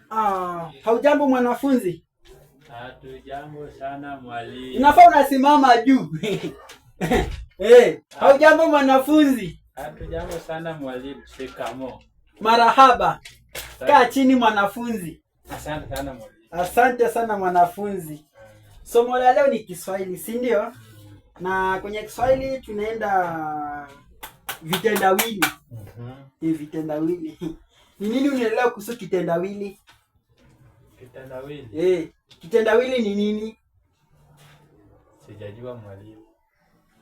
Ah, haujambo mwanafunzi? Hatujambo sana mwalimu. Inafaa unasimama juu. Eh, haujambo mwanafunzi? Hatujambo sana mwalimu. Shikamoo. Marahaba. Kaa chini mwanafunzi. Asante sana mwalimu. Asante sana mwanafunzi. Somo la leo ni Kiswahili, si ndio? Na kwenye Kiswahili tunaenda vitendawili. Ni vitendawili. Ni nini unaelewa kuhusu kitendawili? Kitendawili. Eh, kitendawili ni nini? Sijajua mwalimu.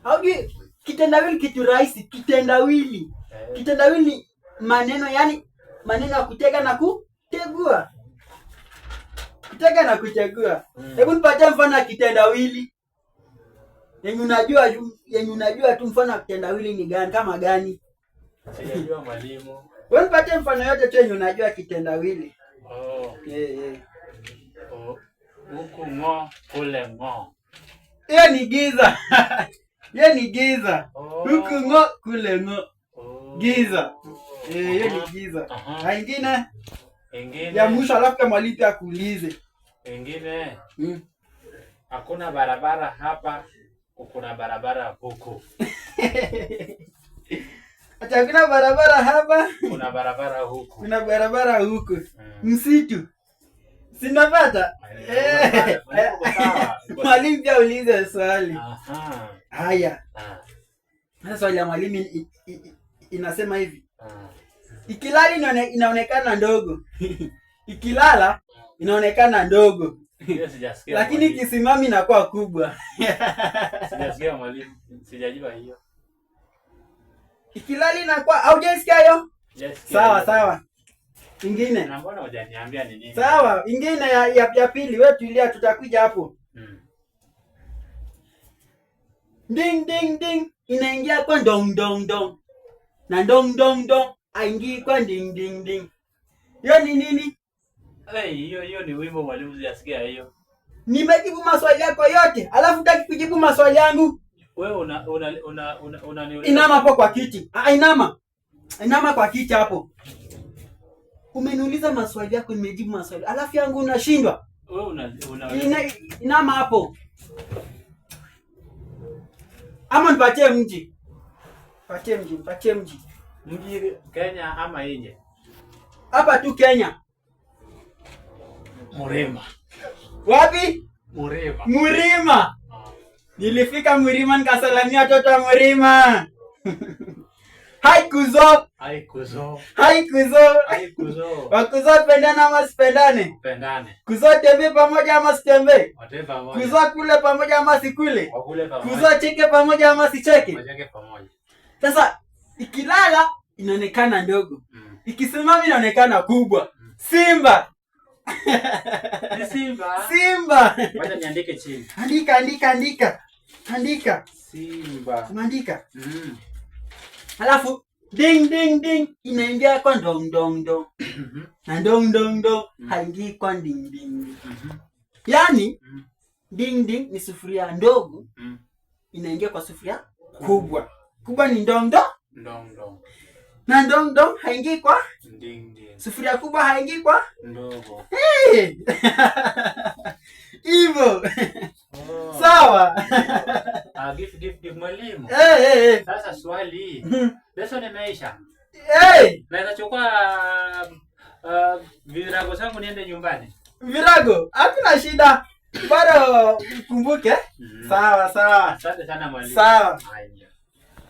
Haujui kitendawili kitu rahisi, kitendawili. Kitendawili ni maneno, yani maneno ya kutega na kutegua. Kutega na kutegua. Hebu nipatie mfano wa kitendawili. Yenye unajua tu mfano wa kitendawili ni gani kama gani? Sijajua mwalimu. Wewe nipatie mfano yote tu yenye unajua kitendawili. Oh, Eh, eh. oh. Huku ng'o, kule ng'o. Hiyo ni giza. Hiyo ni giza. Oh. Huku ng'o, kule ng'o. Oh. Giza. Eh, hiyo ni giza. Aha. Na ingine Ingine. ya mwisho alafu kama mwalimu pia akuulize. Ingine. Hakuna barabara hapa, kuna barabara huku. Acha kuna barabara hapa, Kuna barabara huku. kuna barabara huku. Msitu. Sinapata? Eh, uko sawa. Mwalimu pia ulize swali. Aha. Haya. Ah, Sasa swali ya mwalimu inasema hivi. ah. Ikilala inaonekana ndogo. Ikilala inaonekana ndogo. Hiyo sijasikia. Lakini mwalimu. ikisimama inakuwa kubwa. Sijasikia mwalimu. Sijajua hiyo. Ikilala inakuwa, haujaisikia hiyo? Sijasikia Sawa hiyo. sawa. Ingine. Na mbona hujaniambia ni nini? Sawa, ingine ya pili, wewe tulia, tutakuja hapo. Ding ding ding inaingia kwa dong dong dong. Na dong dong dong aingii kwa ding ding ding. Hiyo ni nini? Hey, hiyo hiyo ni wimbo mwalimu, sijasikia hiyo. Nimejibu maswali yako yote, alafu hutaki kujibu maswali yangu. Wewe una una una una unaniuliza. Inama hapo kwa kiti. Ah, inama. Inama kwa kiti hapo. Umeniuliza maswali yako, nimejibu maswali. Alafu yangu unashindwa. Wewe una una Inama hapo. Ama nipatie mji. Patie mji, nipatie mji. Mji Kenya ama nje? Hapa tu Kenya. Murima. Wapi? Murima. Murima. Ah. Nilifika Murima nikasalamia watoto wa Murima. Hai kuzo, Hai kuzo. hai kuzo. Hai kuzo. Wakuzo pendana ama sipendane? Pendane. Kuzo tembee pamoja ama sitembee? Wote pamoja. Kuzo kule pamoja ama sikule? Wakule pamoja. Kuzo cheke pamoja ama sicheke? Wacheke pamoja. Sasa ikilala inaonekana ndogo, ikisimama inaonekana kubwa. Simba, Ni Simba. Simba. Wacha niandike chini. Andika, andika, andika, andika, Simba. umeandika. Alafu ding ding ding inaingia kwa ndong ndong ndong na ndong ndong ndong haingii kwa ding ding ding. Yaani ding ding ni sufuria ndogo inaingia kwa sufuria kubwa. Kubwa ni ndong ndong Ndong ndong. na ndong ndong haingii kwa Ding ding. sufuria kubwa haingii kwa Ndogo. Hey! Hivyo. Oh. Sawa. Ah, give give give mwalimu. Eh, eh, eh. Sasa swali. Lesson imeisha. Eh, Naweza chukua virago zangu niende nyumbani. virago, hakuna shida. Bado ukumbuke. Sawa, sawa. Asante sana mwalimu. Sawa. Haya.